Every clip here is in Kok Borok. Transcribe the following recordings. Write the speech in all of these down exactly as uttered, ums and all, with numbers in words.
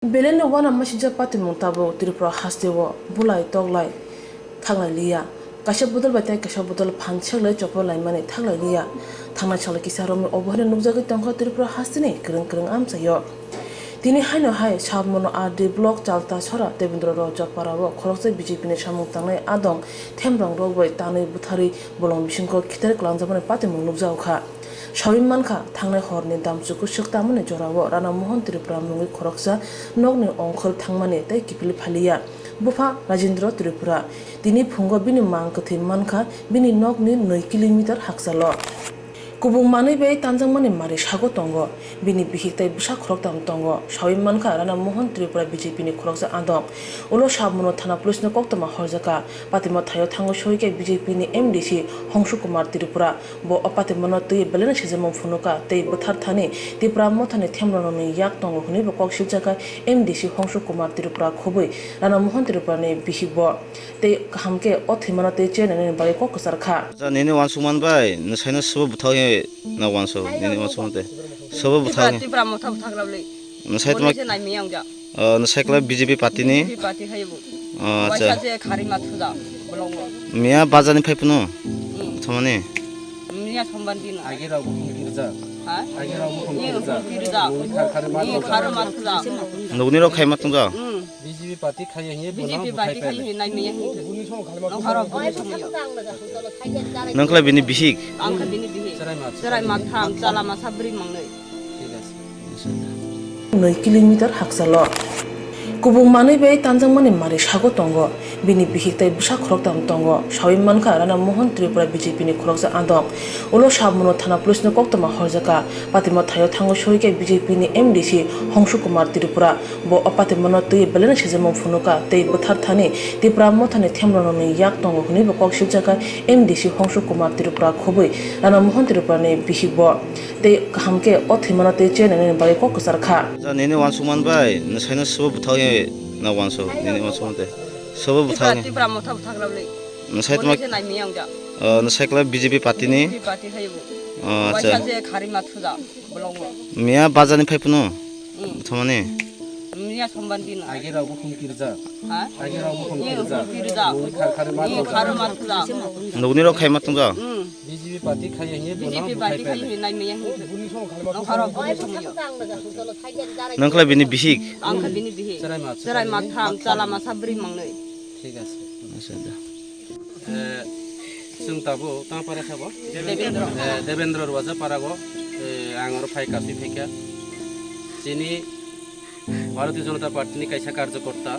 Belai no uanama sijak patimung tabuk Tripura hasteo bulai toklai thaklai liya. Kaisa bodol bai tei kaisa bodol phan seklai chopor laimani thaklai liya. Thangnai salo kisa romwi obo haino nukjagwi tongkha Tripura hasteni kwrwng kwrwng amchaio. Tini haino hai Sabmono R D block Chalta Sora Debendra Rojak Parao khoroksa B J P ni samung tangnai adong themrong rok bai tanwi butharwi bolong bisingo khitar kwlanjakmani patimung nukjago kha. Sawi mankha, thangnai horni damchuku swk tamani jorao Rana Mohan Tripura mungwi khoroksa nokni ongkhor thangmani tei kiphilwi phaliya. Bupha Rajendra Tripura. Tini phungo bini mang kwthwi mankha bini nokni nwi kilometer hakchalo. Kubung manwi bai tanjakmani mari sago tongo. Bini bihik tei bwsa khoroktham tongo. Sawi mankha Rana Mohan Tripura B J P ni khoroksa adong. Ulo Sabmono thana police no koktwma horjakha. Patima thaio thango soikhe B J P ni M D C Hongshu Kumar Tripura. Bo o patimano twi belai no sijamung phunukha tei bwthar thani Tipra mothani themrokni yak tongo hwnwi bo kok sibjakha M D C Hongshu Kumar Tripura khobwi Rana Mohan Tripura ni bihik bo. Tei kaham khe o thwimano tei chenani bagwi kok kwchar kha. Ja nini uansukmani bai nwsaino sobo bwthakni na uansuk nini uansukmani tei sobo bwthakni. Tipra motha bwthak rok le. Nwsai tma. Naimiyang ja. Nwsai kla B J P party ni. B J P party hai bo. Acha. Waisa je khari ma thuda bolong bo. Miya bajar ni phai phunu. Thomani. Miya somban din. Agi rok bukhung kirja. Ha? Agi rok bukhung kirja. Ni khari ma thuda. Nugni rok khai ma tungja. B J P party khai hiye bono. B J P party khai hiye naimiyang. Nokharok boni somoyo. Nang kla bini bihik. Ang kha bini bihik. Cherai ma tham chala ma sabri mangnai. Nwi kilometer hakchalo. Kubung manwi bai tanjakmani mari sago tongo. Bini bihik tei bwsa khoroktham tongo. Sawi mankha Rana Mohan Tripura B J P ni khoroksa adong. Ulo Sabmono thana police no koktwma horjakha. Patima thaio thango soikhe B J P ni M D C Hongshu Kumar Tripura. Bo o patimano twi belai no sijamung phunukha tei bwthar thani Tipra mothani themrokni yak tongo hwnwi bo kok sibjakha M D C Hongshu Kumar Tripura khobwi Rana Mohan Tripura ni bihik bo. Tei kaham khe o thwimano tei chenani bagwi kok kwchar kha. Ja nini uansukmani bai nwsaino sobo bwthakni na uansuk nini uansukmani tei sobo bwthakni. Tipra motha bwthak rok le. Nwsai tma. Naimiyang ja. Nwsai kla B J P party ni. B J P party hai bo. Acha. Waisa je khari ma thuda bolong bo. Miya bajar ni phai phunu. Thomani. Miya somban din. Agi rok bukhung kirja. Ha? Agi rok bukhung kirja. Ni khari ma thuda. Nugni rok khai ma tungja. B J P party khai hiye bono. B J P party khai hiye naimiyang. Nokharok boni somoyo. Nang kla bini bihik. Ang kha bini bihik. Cherai ma tham chala ma sabri mangnai. Thik ase. Acha da. Chwng tabuk tang para sabo? Debendra. Debendra Rwajapara go ang oro phai kasui phaikha. Chini Bharatiya Janata Party ni kaisa karjokorta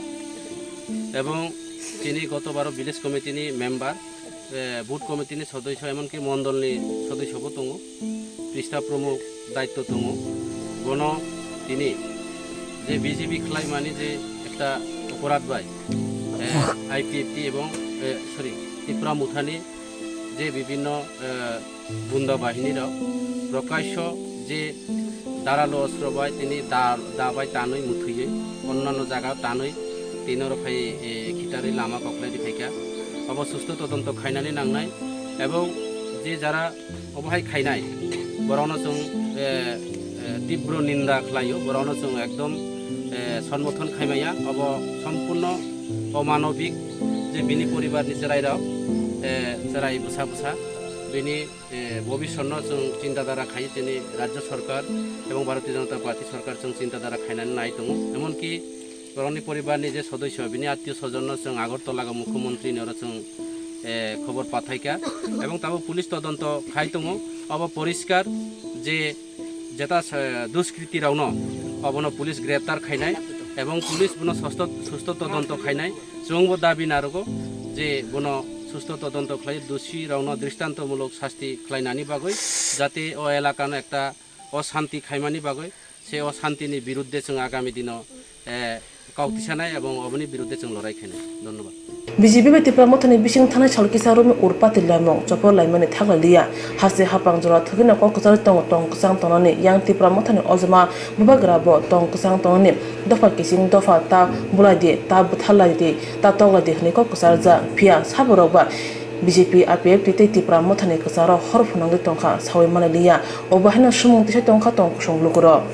ebong chini goto baro village committee ni member, booth committee ni sodosyo, emonki mondol ni sodosyo bo tongo. Pista Pramukh daitto tongo, bono tini je B J P khlaimani je ekta oporad bai, eh, I P F T ebong, eh, sorry, Tipra Mothani je bibhinno, eh, gunda bahini rok prokasho je daralu ostro bai tini da, da bai tanwi muthwiwi onnanno jaga tanwi tini oro phai, eh, khitarwi lama koklai riphaikha. Obo susto todonto khainani nangnai ebong je jara obo hai khainai, borokno chwng, eh, eh, tibro ninda khlaio, borokno chwng ekdom, eh, sonmothon khaimaya, obo sompurno omanobik je bini poribarni chwrairok, eh, chwrai bwsa bwsa, bini, eh, bobisotno chwng chinta dhara khai chini Rajya Sarkar ebong Bharatiya Janata Party Sarkar chwng chinta dhara khainani nai tongo, emonki borokni poribarni je sodosyo, bini attiyo sojonno chwng Agartala o mukhyamantri ni oro chwng, eh, khobor pathaikha. Ebong tabuk police todonto khai tongo. Obo poriskar je jeta sa-, duskriti rokno obono police greptar khainai ebong police bono sosto, susto todonto khainai. Chwngbo dabi narogo je bono susto todonto khlai, dusi rokno dristantomulok sasti khlainani bagwi, jate o elakano ekta oshanti khaimani bagwi. Se o shantini birudde chwng agami dino, eh, kok tisanai ebong oboni birudde chwng lorai khainai. Dhonnobad. B J P bai Tipra Mothani bising thanai sal kisa romwi urpati lamung chopor laimani thaklai liya. Haste hapang jora thwgwino kok kwcharwi tongo tong kwchang tongnani. Yang Tipra Mothani ojoma bubagra bo tong kwchang tongnani dopha kiching dopha ta bulai di, ta bwtharlai di, ta toklai di hwnwi kok kwcharjak. Phiya saborok ba B J P, I P F T tei Tipra Mothani kwcharo hor phunangwi tongkha sawi manai liya. Obo haino sumung tisa tongkha tong kusung lukurok.